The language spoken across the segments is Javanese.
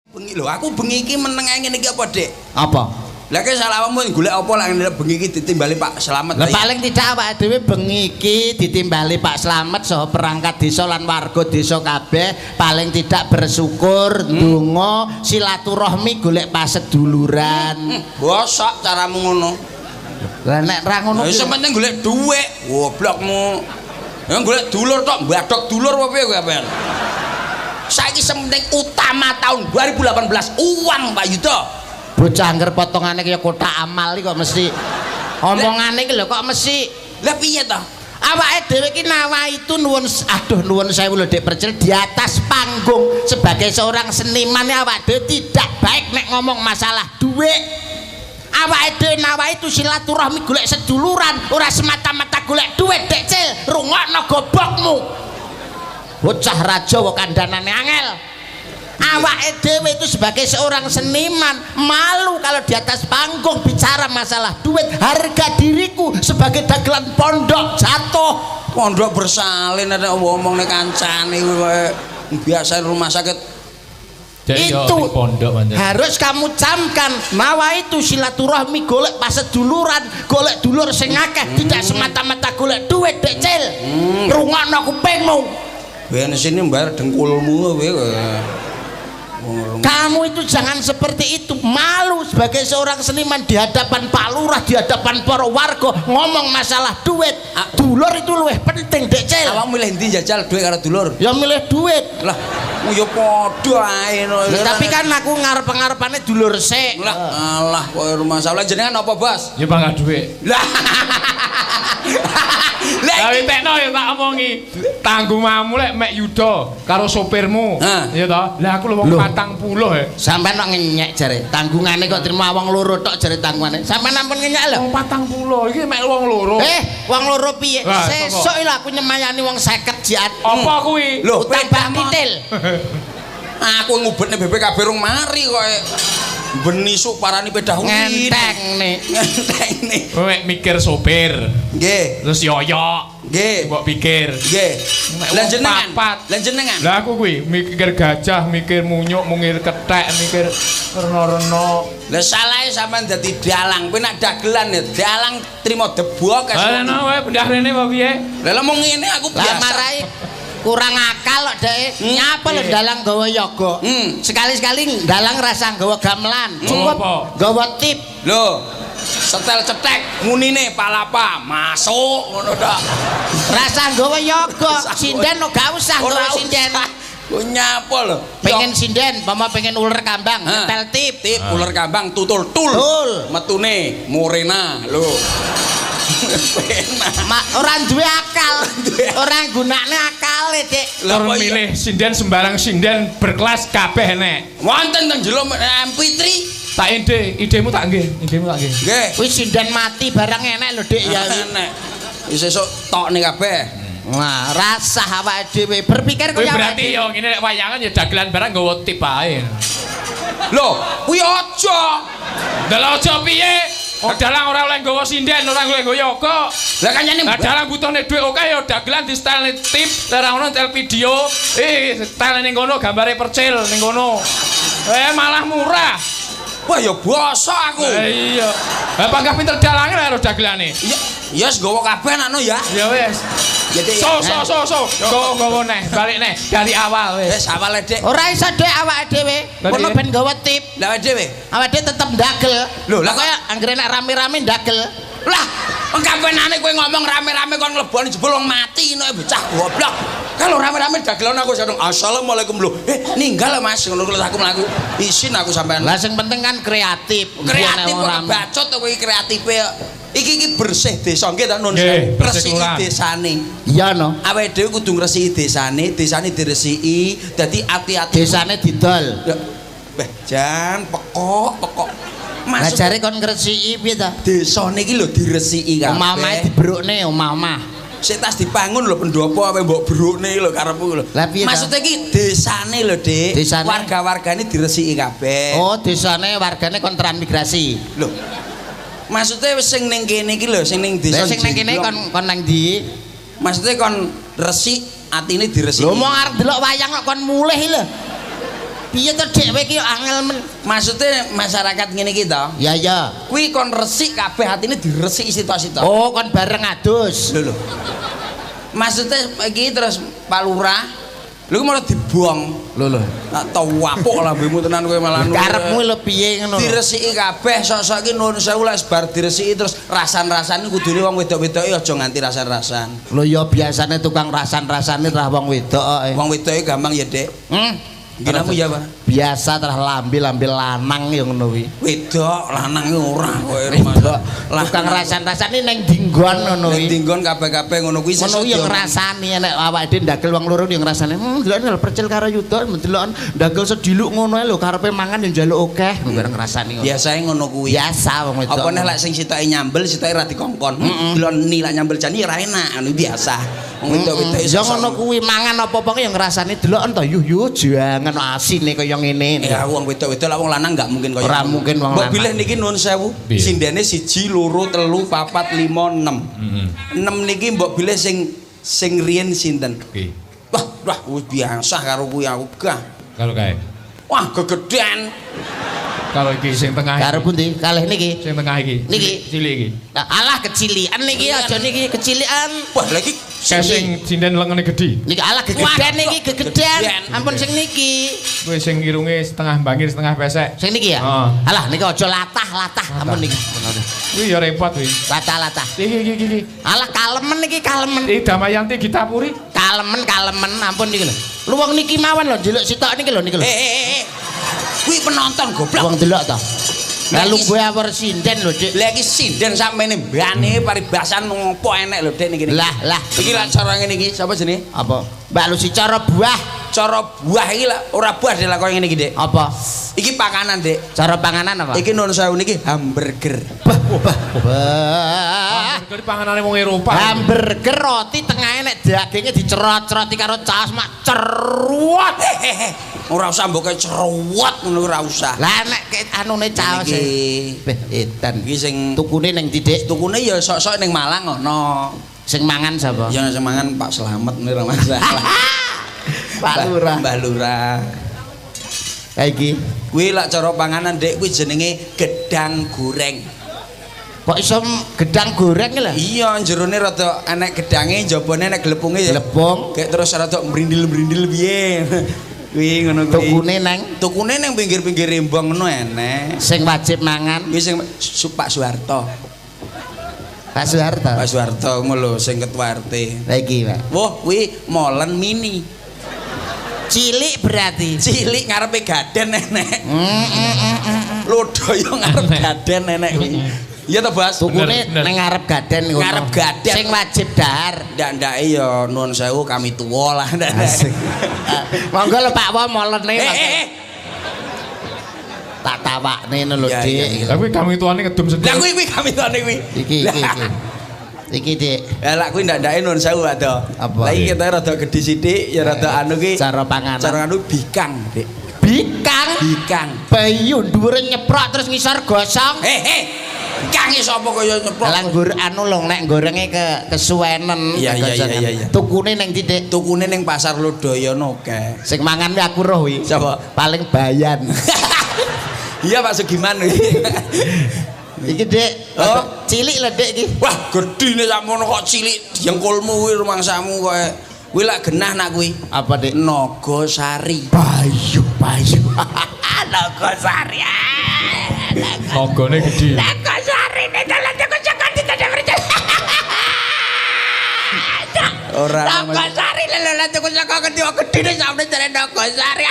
Bengi lho, aku bengi iki meneng ae ngene iki apa, Dik? Apa? Lah ki salahmu golek apa lak ngene bengi iki ditimbali Pak Slamet. Lah paling tidak awake dhewe bengi iki ditimbali Pak Slamet saha perangkat desa lan warga desa kabeh paling tidak bersyukur, ndonga, silaturahmi golek paseduluran. Bosok caramu ngono. Lah nek ra ngono Lah sing penting golek dhuwit, goblokmu. Ya golek dulur tok, mbadok dulur apa piye kowe apen? Saiki sing penting utama tahun 2018 uang Pak Yuda. Bocah angger potongane kaya kotak amal iki kok mesti omongane iki lho kok mesti. Lah piye to? Awake dhewe iki nawaitu nuwun, aduh nuwun sewu lho Dik Percil, di atas panggung sebagai seorang seniman awake dhewe tidak baik nek ngomong masalah duit. Awake dhewe nawaitu silaturahmi golek seduluran, ora semata-mata golek duit Dik Cil. Rungokno gobokmu. Bocah raja wae kandhanane angel. Awake dhewe itu sebagai seorang seniman malu kalau di atas panggung bicara masalah duit. Harga diriku sebagai dagelan pondok jatuh. Pondok bersalin ada ngomong nek kancane kowe biasa rumah sakit. Itu pondok harus kamu camkan. Nawaitu silaturahmi golek paseduluran, golek dulur sing akeh, tidak semata-mata golek duit Dek Cil. Rungokno kupingmu. Bensin mbayar dengkulmu kowe. Kamu itu jangan seperti itu. Malu sebagai seorang seniman di hadapan Pak Lurah, di hadapan para warga ngomong masalah duit. Dulur itu luwih penting Dek Cil. Awakmu milih ndi jajal duit karo dulur? Ya milih duit. Lah, ya padha ae no. Tapi kan aku ngarep-ngarepane dulur sik. Lah, alah kowe rumah salah jenengan apa, Bos? Ya bangga duit. Lah. Lah tekno ya tak omongi. Tanggunganmu lek mek Yuda karo sopirmu. Ya toh? Lah aku lho wong 40 ya. Sampeyan kok ngenyek jare. Tanggungane kok trimo wong loro tok jare tanggungane. Sampeyan ampun ngenyek lho. Wong 40 iki mek wong loro. Wong loro piye? Sesuk lho aku nyemayani wong 50 jiat. Apa kuwi? Lho, utang bak titil. Aku ngubetne BPKB rung mari kok. Ben isuk parani pedah uwin. Ngentengne. Ngentengne. Kowe mikir sopir. Nggih. Terus yoyok. Nggih. Mbok pikir. Nggih. Lah jenengan. Lah jenengan. Lah aku kuwi mikir gajah, mikir munyuk, mikir kethek, mikir rena-rena. Lah salahe sampean dadi dalang. Kowe nek dagelan ya dalang trimo debok. Lah ana wae bendah rene apa piye? Lah mung ngene aku biasa. Lah marai kurang akal kok dhek. Nyapa lho dalang gawa yoga. Sekali-sekali dalang rasa gawa gamelan. Cukup gawa tip. Lho, setel cetek munine palapa masuk ngono tok. Rasa gawa yoga, sinden gak usah gawa sinden. Ku nyapa lho. Pengen sinden, pama pengen uler kambang, nyetel tip. Tip uler kambang tutul tul. Metune morena lho. Ora duwe akal. Ora gunakne akale, Dik. Lah milih sinden sembarang sinden berkelas kabeh nek. Wonten teng jero MP3. Tak ide, idemu tak nggih, idemu tak nggih. Nggih. Kuwi sinden mati barang enek lho, Dik ya. Enek. Wis sesuk tokne kabeh. Wah, rasah awake dhewe berpikir kaya berarti yo ngene nek wayangan ya dagelan barang nggawa tip ae. Lho, kuwi aja. Lah aja piye? Oh dalang ora oleh nggawa sinden, ora oleh nggawa yoga. Lah kancane dalang butuhne dhuwit akeh ya dagelan di style tip, lah ora ono tel video. Style ning kono gambare percil ning kono. Malah murah. Wah ya bosok aku. Iya. Lah panggah pinter dalange lah karo dagelane. Iya, ya wis nggawa kabeh anakno ya. Ya wis. So nggawa neh, balik neh dari awal wis. Wis awale Dik. Ora iso Dik awake dhewe. Kono ben nggawa tip. Lah awake dhewe. Awake dhewe tetep ndagel. Lho, lah kaya anggere nek rame-rame ndagel. Lah, wong kapenane kowe ngomong rame-rame kon ngleboni jebul wong mati nek bocah goblok. Kalau rame-rame dagelan aku sadung assalamualaikum lho. Ninggal Mas ngono lho aku mlaku. Isin aku sampean. Lah sing penting kan kreatif. Kreatif kok bacot kowe kreatife. Iki iki bersih desa nggih ta nun. Resiki desane. Iya no. Awake dhewe kudu ngresiki desane, desane diresiki dadi ati-ati. Desane didol. Beh jan pekok-pekok. Lah jare kon ngresiki piye ta? Desane iki lho diresiki kabeh. Omah-omahe dibrukne omah-omah. Sik tas dipangun lho pendopo ape mbok brukne lho karepku lho. Maksude iki desane lho, Dik. Warga-wargane diresiki kabeh. Oh, desane wargane kon transmigrasi. Lho. Maksude sing ning kene iki lho, sing ning desa. Sing ning kene kon nang ndi? Maksude kon resik, atine diresiki. Lho mong arep delok wayang kok kon mulih lho. Piye to Dik kowe iki angel men. Maksude masyarakat ngene iki to. Ya ya. Kuwi kon resik kabeh atine diresiki sitok-sitok. Oh, kon bareng adus. Lho lho. Maksudnya iki terus Pak Lurah lho malah dibuang. Lho lho. Tak tawapuk lambemu tenan kowe malah. Karepmu lho piye ngono. Diresiki kabeh sok-sok iki nuwun sewu lek bar diresiki terus rasan-rasane kudune wong wedok-wedoke aja nganti rasan-rasan. Lho ya biasane tukang rasan-rasane ra wong wedok kok. Wong wedoke gampang ya, Dik. Giramu ya, Pak. Biasa terah lambe-lambe lanang ya ngono kuwi. Wedok lanang ora kowe. Tukang rasan-rasane ning dinggon ngono kuwi. Ning dinggon kabeh-kabeh ngono kuwi sesuk yo ngrasani nek awake dhewe ndagel wong loro yo ngrasani. Delok lho percil karo Yuda ndelok ndagel sediluk ngono ae lho karepe mangan yo njaluk akeh bareng ngrasani ngono. Biasae ngono kuwi. Biasa wong wedok. Apa neh lek sing sitoke nyambel sitoke ra dikongkon. Delok ni lek nyambel jane ra enak ngono biasa. Wong wedok-wedok yo ngono kuwi mangan apa-apa yo ngrasani delok to yuh yuh jangan asine kaya ngene. Ya wong wedok-wedok lak wong lanang enggak mungkin kaya. Ora mungkin wong lanang. Mbok bilih niki nuwun sewu. Sindene 1 2 3 4 5 6. 6 niki mbok bilih sing riyen sinten? Oke. Wah, wah wis biasa karo kuwi aku gah. Karo kae. Wah, gegedean. Karo iki sing tengah. Karo pundi? Kalih niki. Sing tengah iki. Niki. Cilik iki. Alah kecilian niki aja niki kecilian. Wah, lha iki sing sinden lengene gedhi. Niki alah gegedean niki gegedean. Ampun sing niki. Kuwi sing irunge setengah bangir setengah pesek. Sing niki ya? Alah niki aja latah-latah ampun niki. Kuwi ya repot kuwi. Latah-latah. Iki iki iki. Alah kalemen niki kalemen. Iki Damayanti Gitapuri. Kalemen-kalemen ampun niki lho. Lu wong niki mawon lho njeluk sitok niki lho niki lho. Kuwi penonton goblok. Wong delok ta. Lah lungguhe awor sinden lho, Dik. Lah iki sinden sakmene mbane paribasan ngopo enek lho, Dik niki. Lah, lah. Iki lak cara ngene iki, sapa jenenge? Apa? Mbak Lucy cara buah. Cara buah iki lak ora buah Dik lak koyo ngene iki, Dik. Apa? Iki panganan, Dik. Cara panganan apa? Iki nuwun sewu niki hamburger. Bah, bah, bah. Hamburger panganane wong Eropa. Hamburger roti tengahe nek daginge dicerot-ceroti karo caos mak ceruwet. Ora usah mbok ceruwet ngono ora usah. Lah nek anune caos iki. Beh, edan. Iki sing tukune ning ndi, Dik? Tukune ya sok-sok ning Malang ana. Sing mangan sapa? Ya sing mangan Pak Slamet ngene ora masalah. Pak Lurah. Mbah Lurah. Ha iki kuwi lak cara panganan, Dik, kuwi jenenge gedang goreng. Kok iso gedang goreng lho? Iya, jerone rada enek gedange, njabane enek glepunge ya. Glepung. Kayak terus rada mrindil-mrindil piye. Kuwi ngono kuwi. Tukune nang tukune nang pinggir-pinggir rembong ngono enek. Sing wajib mangan kuwi sing Pak Soeharto. Pak Soeharto. Pak Soeharto ngono lho sing ketua RT. Lah iki, Pak. Wah, kuwi molen mini. Cilik berarti. Cilik ngarepe gaden enek. Lodoyo ngarep gaden enek kuwi. Iya to, Bos? Tukune ning ngarep gaden ngono. Ngarep gaden. Sing wajib dahar. Ndak-ndake ya nuwun sewu kami tuwa lah. Asik. Monggo lho Pak Wo molene. Tak tawakne ngono lho, Dik. Lah kuwi kami tuane ngedum sedih. Lah kuwi kami tuane kuwi. Iki iki iki. Iki, Dik. Lah lak kuwi ndak-ndake nuwun sewu Pak Do. Lah iki ketoke rada gedhi sithik ya rada anu ki. Cara panganan. Cara anu bikang, Dik. Bikang. Bikang. Bayu dhuwure nyeprok terus ngisor gosong. Bikang sapa kaya nyeprok. Lah nggur anu lho nek gorenge kesuwenen. Iya. Tukune ning ndi, Dik? Tukune ning Pasar Lodoyono oke. Sing mangan kuwi aku roh kuwi. Sapa? Paling bayan. Iya Pak Sugiman kuwi. Iki, Dik. Oh, cilik lho, Dik iki. Wah, gedhine sakmono kok cilik jengkulmu kuwi rumangsamu kowe. Kuwi lak genah nak kuwi. Apa, Dik? Nagasari. Bayu, bayu. Nagasari. Nagane gedhi. Nagasari nek dalan aku cekon ditadhe. Ora Nagasari lho lha tuku saka gedhi gedhine sakmene jare Nagasari.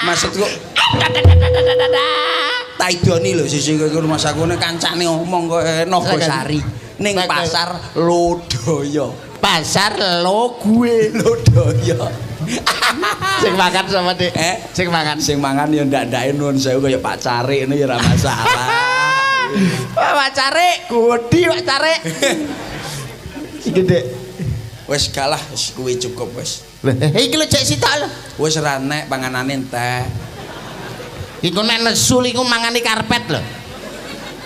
Maksudku Taidoni lho sisi kowe rumahsaku kancane omong kok Nagasari ning Pasar Lodoyo. Pasar Logue Lodoyo. Sing makan sama Dik? Sing makan. Sing mangan ya ndak-ndake nuwun sewu kaya Pak Carik ngono ya ora masalah. Pak Carik, gedhi Pak Carik. Iki, Dik. Wis kalah wis kuwi cukup wis. Lha iki lho cek sitok lho. Wis ra nek panganane entek. Iku nek nesu iku mangani karpet lho.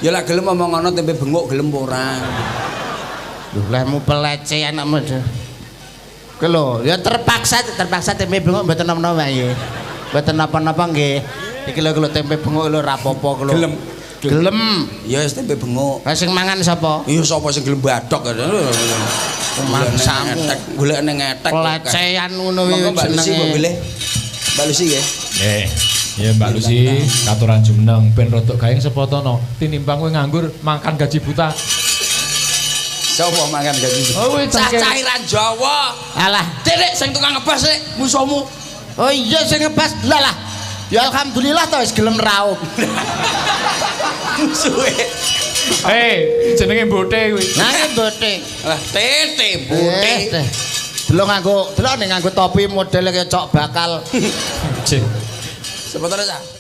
Ya lak gelem omong ngono tempe benguk gelem ora. Lho lehmu pelecehan anakmu. Kuwi lho, ya terpaksa tempe benguk mboten nom-nom wae. Mboten napa-napa nggih. Iki lho lho tempe benguk lho rapopo lho. Gelem. Gelem. Ya wis tempe benguk. Lah sing mangan sapa? Iya sapa sing gelem badhok. Mangsamu. Golek ning ngetek. Pelecehan ngono kuwi Monggo Mbak Lucy mbok pilih. Mbak Lucy nggih. Nggih. Ya Mbak Lucy, katuran jumeneng ben rodok gaeng sepotono tinimbang kowe nganggur makan gaji buta. Sapa mangan gaji? Oh, kuwi cengkeh. Cah cairan Jawa. Alah. Titik sing tukang ngebas sik musuhmu. Oh iya sing ngebas. Lah lah. Ya alhamdulillah to wis gelem raup. Musuhe. Hei, jenenge mbote kuwi. Nah iki mbote. Lah tete mbote. Delok nganggo, delok ning nganggo topi model kaya cok bakal. Cek. Sepotone cah.